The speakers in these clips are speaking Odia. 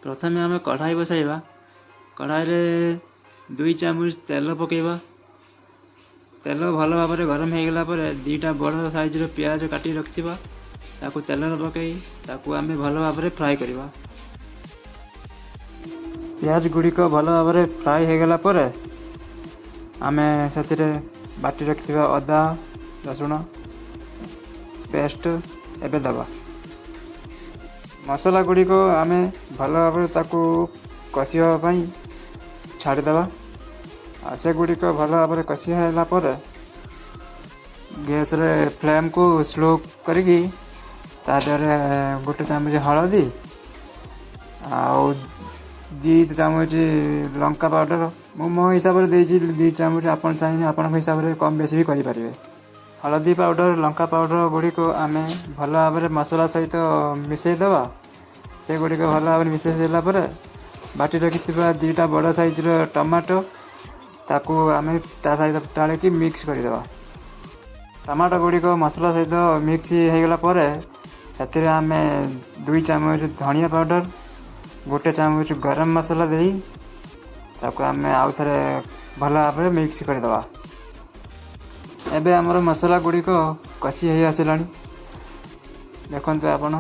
ପ୍ରଥମେ ଆମେ କଢ଼ାଇ ବସାଇବା। କଢ଼ାଇରେ 2 ଚାମଚ ତେଲ ପକାଇବା। ତେଲ ଭଲ ଭାବରେ ଗରମ ହେଇଗଲା ପରେ 2ଟା ବଡ଼ ସାଇଜ୍ର ପିଆଜ କାଟି ରଖିଥିବା, ତାକୁ ତେଲରେ ପକାଇ ତାକୁ ଆମେ ଭଲ ଭାବରେ ଫ୍ରାଏ କରିବା। ପିଆଜ ଗୁଡ଼ିକ ଭଲ ଭାବରେ ଫ୍ରାଏ ହେଇଗଲା ପରେ ଆମେ ସେଥିରେ ବାଟି ରଖିଥିବା ଅଦା ରସୁଣ ପେଷ୍ଟ ଏବେ ଦେବା। ମସଲା ଗୁଡ଼ିକ ଆମେ ଭଲ ଭାବରେ ତାକୁ କଷିବା ପାଇଁ ଛାଡ଼ିଦେବା। ଆଉ ସେଗୁଡ଼ିକ ଭଲ ଭାବରେ କଷି ହେଲା ପରେ ଗ୍ୟାସ୍ରେ ଫ୍ଲେମ୍କୁ ସ୍ଲୋ କରିକି ତା ଦେହରେ 1 ଚାମଚ ହଳଦୀ ଆଉ 2 ଚାମଚ ଲଙ୍କା ପାଉଡ଼ର। ମୁଁ ମୋ ହିସାବରେ ଦେଇଛି 2 ଚାମଚ, ଆପଣ ଚାହିଁଲେ ଆପଣଙ୍କ ହିସାବରେ କମ୍ ବେଶୀ ବି କରିପାରିବେ। ହଳଦୀ ପାଉଡ଼ର, ଲଙ୍କା ପାଉଡ଼ର ଗୁଡ଼ିକୁ ଆମେ ଭଲ ଭାବରେ ମସଲା ସହିତ ମିଶାଇ ଦେବା। ସେଗୁଡ଼ିକ ଭଲ ଭାବରେ ମିଶାଇ ସାରିଲା ପରେ ବାଟି ରଖିଥିବା 2ଟା ବଡ଼ ସାଇଜ୍ର ଟମାଟୋ, ତାକୁ ଆମେ ତା ସହିତ ଢାଳିକି ମିକ୍ସ କରିଦେବା। ଟମାଟୋ ଗୁଡ଼ିକ ମସଲା ସହିତ ମିକ୍ସ ହେଇଗଲା ପରେ ସେଥିରେ ଆମେ 2 ଚାମଚ ଧନିଆ ପାଉଡ଼ର, 1 ଚାମଚ ଗରମ ମସଲା ଦେଇ ତାକୁ ଆମେ ଆଉ ଥରେ ଭଲ ଭାବରେ ମିକ୍ସ କରିଦେବା। ଏବେ ଆମର ମସଲା ଗୁଡ଼ିକ କଷି ହେଇ ଆସିଲାଣି। ଦେଖନ୍ତୁ ଆପଣ,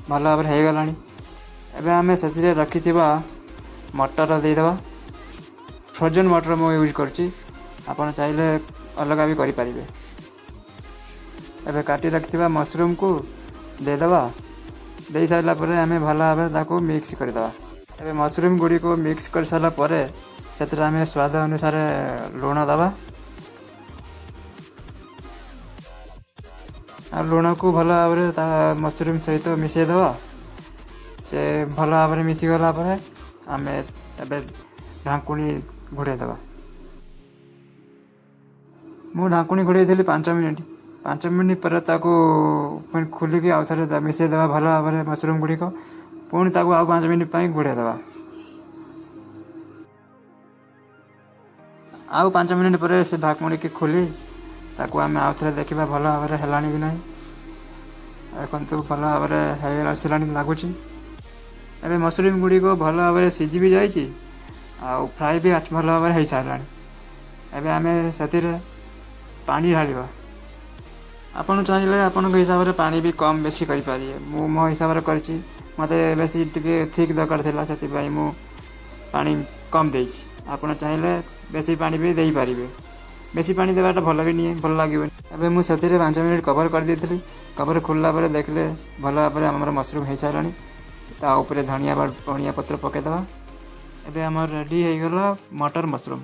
ଭଲ ଭାବରେ ହେଇଗଲାଣି। ଏବେ ଆମେ ସେଥିରେ ରଖିଥିବା ମଟର ଦେଇଦେବା। ଫ୍ରୋଜନ୍ ମଟର ମୁଁ ୟୁଜ୍ କରୁଛି, ଆପଣ ଚାହିଁଲେ ଅଲଗା ବି କରିପାରିବେ। ଏବେ କାଟି ରଖିଥିବା ମସରୁମ୍କୁ ଦେଇଦେବା। ଦେଇ ସାରିଲା ପରେ ଆମେ ଭଲ ଭାବରେ ତାକୁ ମିକ୍ସ କରିଦେବା। ଏବେ ମସରୁମ୍ ଗୁଡ଼ିକୁ ମିକ୍ସ କରିସାରିଲା ପରେ ସେଥିରେ ଆମେ ସ୍ୱାଦ ଅନୁସାରେ ଲୁଣ ଦେବା। ଆଉ ଲୁଣକୁ ଭଲ ଭାବରେ ତା ମସରୁମ୍ ସହିତ ମିଶାଇ ଦେବା। ସେ ଭଲ ଭାବରେ ମିଶିଗଲା ପରେ ଆମେ ଏବେ ଢାଙ୍କୁଣୀ ଘୋଡ଼େଇ ଦେବା। ମୁଁ ଢାଙ୍କୁଣୀ ଘୋଡ଼େଇଥିଲି 5 ମିନିଟ୍। 5 ମିନିଟ୍ ପରେ ତାକୁ ପୁଣି ଖୋଲିକି ଆଉ ଥରେ ମିଶାଇ ଦେବା ଭଲ ଭାବରେ ମସରୁମ୍ ଗୁଡ଼ିକ। ପୁଣି ତାକୁ ଆଉ 5 ମିନିଟ୍ ପାଇଁ ଘୋଡ଼େଇ ଦେବା। ଆଉ 5 ମିନିଟ୍ ପରେ ସେ ଢାଙ୍କୁଣୀକି ଖୋଲି ତାକୁ ଆମେ ଆଉ ଥରେ ଦେଖିବା ଭଲ ଭାବରେ ହେଲାଣି କି ନାହିଁ। ଦେଖନ୍ତୁ, ଭଲ ଭାବରେ ହେଇ ଆସିଲାଣି ଲାଗୁଛି। ଏବେ ମସରୁମ୍ ଗୁଡ଼ିକ ଭଲ ଭାବରେ ସିଝି ବି ଯାଇଛି ଆଉ ଫ୍ରାଏ ବି ଭଲ ଭାବରେ ହେଇସାରିଲାଣି। ଏବେ ଆମେ ସେଥିରେ ପାଣି ଢାଳିବା। ଆପଣ ଚାହିଁଲେ ଆପଣଙ୍କ ହିସାବରେ ପାଣି ବି କମ୍ ବେଶୀ କରିପାରିବେ। ମୁଁ ମୋ ହିସାବରେ କରିଛି। ମୋତେ ବେଶୀ ଟିକେ ଥିକ୍ ଦରକାର ଥିଲା, ସେଥିପାଇଁ ମୁଁ ପାଣି କମ୍ ଦେଇଛି। ଆପଣ ଚାହିଁଲେ ବେଶୀ ପାଣି ବି ଦେଇପାରିବେ। ବେଶୀ ପାଣି ଦେବାଟା ଭଲ ବି ନୁହେଁ, ଭଲ ଲାଗିବନି। ଏବେ ମୁଁ ସେଥିରେ 5 ମିନିଟ୍ କଭର୍ କରିଦେଇଥିଲି। କଭର୍ ଖୋଲିଲା ପରେ ଦେଖିଲେ ଭଲ ଭାବରେ ଆମର ମସରୁମ୍ ହେଇସାରିଲାଣି। ତା ଉପରେ ଧନିଆ ପତ୍ର ପକାଇଦେବା। ଏବେ ଆମର ରେଡ଼ି ହେଇଗଲା ମଟର ମସରୁମ୍।